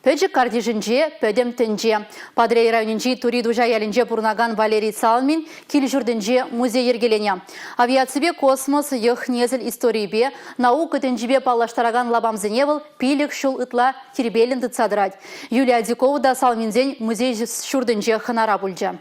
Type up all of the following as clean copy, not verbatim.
Пӗчӗк картишӗнче пӗтӗм тӗнче. Патӑрьел районӗнчи Тури Туҫа ялӗнче пурӑнакан Валерий Салмин кил-ҫуртӗнче музей йӗркеленӗ. Авиаципе космос, йӑх-несӗл историйӗпе, наука тӗнчипе паллаштаракан лапамсене вӑл 5 ҫул ытла тирпейлӗн тытса тӑрать. Юлия Адюкова та Салминсен музей ҫуртӗнче хӑнара пулчӗ.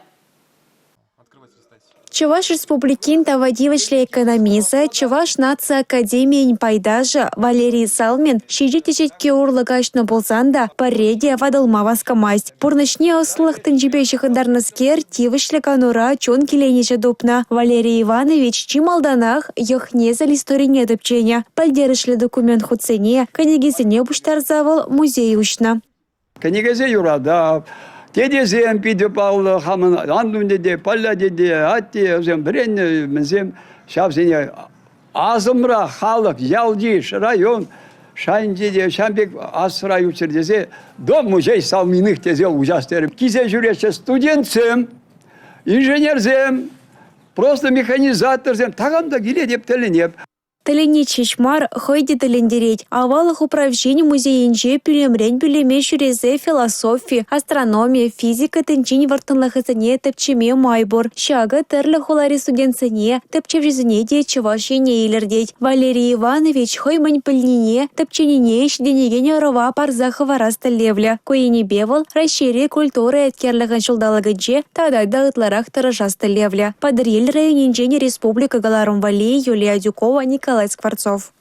Чӑваш Республикин тава тивӗҫлӗ экономисчӗ, Чӑваш наци академийӗн пайташӗ Валерий Салмин ҫичӗ теҫетке урлӑ каҫнӑ пулсан та пӗрре те ватӑлма васкамасть. Пурнӑҫне ӑслӑлӑх тӗнчипе ҫыхӑнтарнӑскер тивӗҫлӗ канура чун киленӗҫӗ тупнӑ. Валерий Иванович чи малтанах йӑх-несӗл историне тӗпченӗ. Пӗлтерӗшлӗ документ хутсене, кӗнекесене пуҫтарса вӑл музей уҫнӑ. Кӗнекесем юратап. Тетесем питӗ паллӑ. Хамӑн Антун тете, Палля тете, атте вӗсем вӗреннӗ мӗнсем ҫавсене асӑмра халӑх, ял-йыш, район шайӗнче те ҫавӑн пек асра юлччӑр тесе дом музей Салминых тесе уҫас терӗм. Килсе ҫӳреҫҫӗ студентсем, инженерсем, просто механизаторсем. Такам та килет, эп тӗлӗнеп. Тӗлӗнет ҫеҫ мар, хӑй те тӗлӗнтерет. Аваллӑх управҫин музейӗнче пӳлӗмрен пӳлӗме ҫӳресе философи, астрономи, физика тӗнчин вӑрттӑнлӑхӗсене тӗпчеме май пур. Ҫакӑ тӗрлӗ хулари студентсене, тӗпчевҫӗсене те Чӑваш Ене илӗртет. Валерий Иванович хӑй мӗн пӗлнине, тӗпченине ҫитӗнекен ӑрӑва парса хӑварас тӗллевлӗ. Ку енӗпе вӑл Раҫҫейри культура еткерлӗхӗн ҫулталӑкӗнче тата та ытларах тӑрӑшас тӗллевлӗ. Патӑрьел районӗнчен республика кӑларӑм валли Юлия Адюкова, Николай Скворцов.